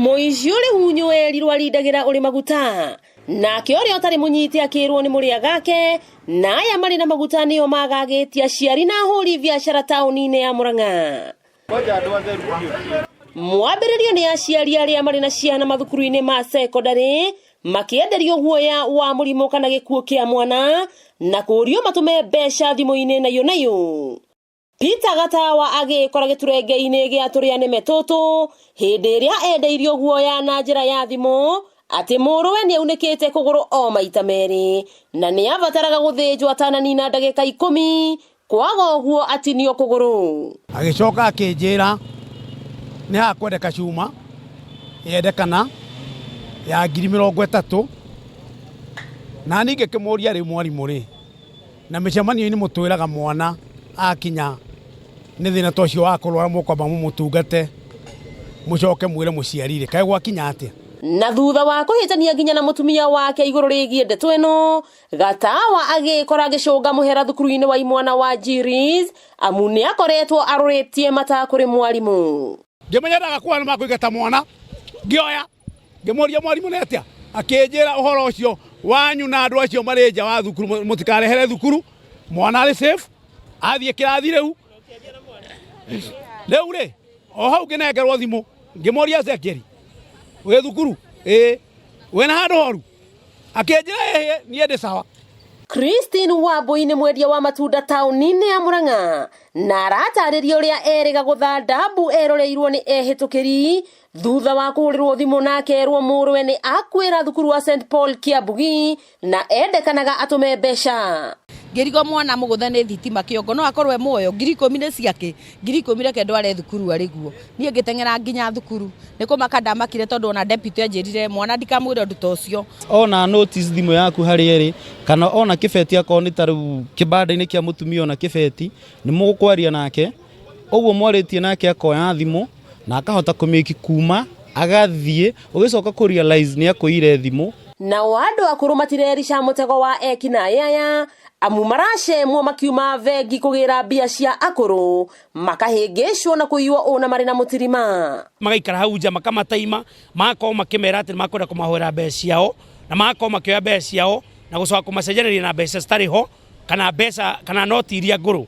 Mũici ũrĩ hunyũ erirwo arindagĩra ũrĩ maguta. Nake ũrĩa ũtarĩ mũnyite akĩrwo nĩ mũrĩa gake, na aya marĩ na maguta nĩo magagĩtie aciari na ahũri biacara taũni-inĩ ya Murang'a. Mwambĩrĩrio nĩ aciari arĩa marĩ na ciana mathukuru-inĩ ma cekondarĩ makĩenderio guoya wa mũrimũ kana gĩkuũ kĩa mwana na kũũrio matũme mbeca thimũ-inĩ nayo nayo. Peter Gatawa agĩkora gĩturenge-inĩ gĩa tũrĩa nĩme tũtũ hĩndĩ ĩrĩa endeirio guoya na njĩra ya thimũ atĩ mũrũwe nĩ aunĩkĩte kũgũrũ o maita merĩ na nĩ abataraga gũthĩnjwo atananina ndagĩka 10 kwaga ũguo atinio kũgũrũ. Agĩcoka akĩnjĩra nĩ hakwendeka cuma yendekana ya 30,000, na niĩ ngĩkĩmũria rĩu mwarimũ rĩ, na mĩcemanio-inĩ mũtwĩraga mwana akinya nĩ thĩna ta ũcio wa kũrwara mũkwamba mũmũtungate mũcoke mwĩre mũciari rĩ, kaĩ gwakinya atĩa? Na thutha wa kũhĩtania nginya na mũtumia wake igũrũ rĩgiĩ ndeto ĩno, Gatawa agĩkora agĩcũnga mũhera thukuru-inĩ wa imwana wa Jiris amu nĩ akoretwo arũrĩtie mata kũrĩ mwarimũ. Ngĩmenya ndagakuoya nĩ makũingata mwana, ngĩoya ngĩmũria mwarimũ nĩ atĩa, akĩnjĩra ũhoro ũcio wanyu na andũ acio marĩ nja wa thukuru mũtikarehere thukuru, mwana arĩ safe athiĩ kĩrathi rĩu. Rĩu rĩ o hau ngĩnengerwo thimũ ngĩmũria Ezekiel wĩ thukuru? Ĩĩ. Wĩna handũ horu? Akĩnjĩra ĩhĩ niĩ ndĩ sawa. Christine Wambui nĩ mwendia wa matunda taũni-inĩ ya Murang'a na aratarĩria ũrĩa erĩga gũtha ndambu eroreirwo nĩ ehĩtũkĩri thutha wa kũhũrĩrwo thimũ na akerwo mũrũwe nĩ akuĩra thukuru wa St Paul Kiambugi na endekanaga atũme mbeca. Ngĩrigwo mwana mũgũthe nĩ thitima kĩongo no akorwo e muoyo, 10,000 nĩ ciake, 10,000 reke ndware thukuru arĩ guo. Niĩ ngĩteng'era nginya thukuru, nĩ kũmaka ndamakire tondũ ona deputy anjĩrire mwana ndikamwĩre ũndũ ta ũcio. Ona notice thimũ yaku harĩa ĩrĩ, kana ona kĩbeti akorwo nĩ ta rĩu kĩbanda-inĩ kĩa mũtumia ona kĩbeti, nĩ mũkwaria nake, ũguo mwarĩtie nake akoya thimũ na akahota kũmĩki kuma agathiĩ, ũgĩcoka kũ realize nĩ akũire thimũ. Nao andũ akũrũ matirerica mũtego wa ekinaĩ aya amu maracemwo makiuma bengi kũgĩra mbia cia akũrũ makahĩngĩcwo na kũiywo ũna marĩ na mũtirima. Magaikara hau nja makamataima, magakorwo makĩmera atĩ nĩmakwenda kũmahoera mbeca ciao, na magakorwo makĩoya mbeca ciao na gũcoka kũmacenjereria na mbeca citarĩ ho kana mbeca kana noti iria ngũrũ.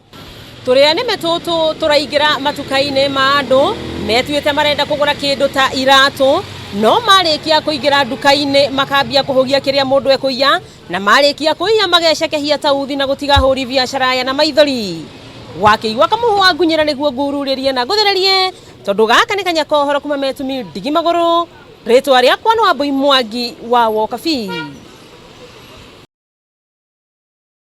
Tũrĩa nĩme tũtũ tũraingĩra matuka-inĩ ma andũ metuĩte marenda kũgũra kĩndũ ta iratũ, no marĩkia kũingĩra nduka-inĩ makambia kũhũgia kĩrĩa mũndũ ekũiya, na marĩkia kũiya magecekehia ta uthi na gũtiga hũri biacara aya na maithori. Wakĩigua kamũhwa ngunyĩra nĩguo ngururĩrie na ngũthĩrĩrie, tondũ gaka nĩ kanya kohoro kuma metumi ndigi magũrũ. Rĩtwa rĩakwa nĩ Wambui Mwangi wa Wokabi.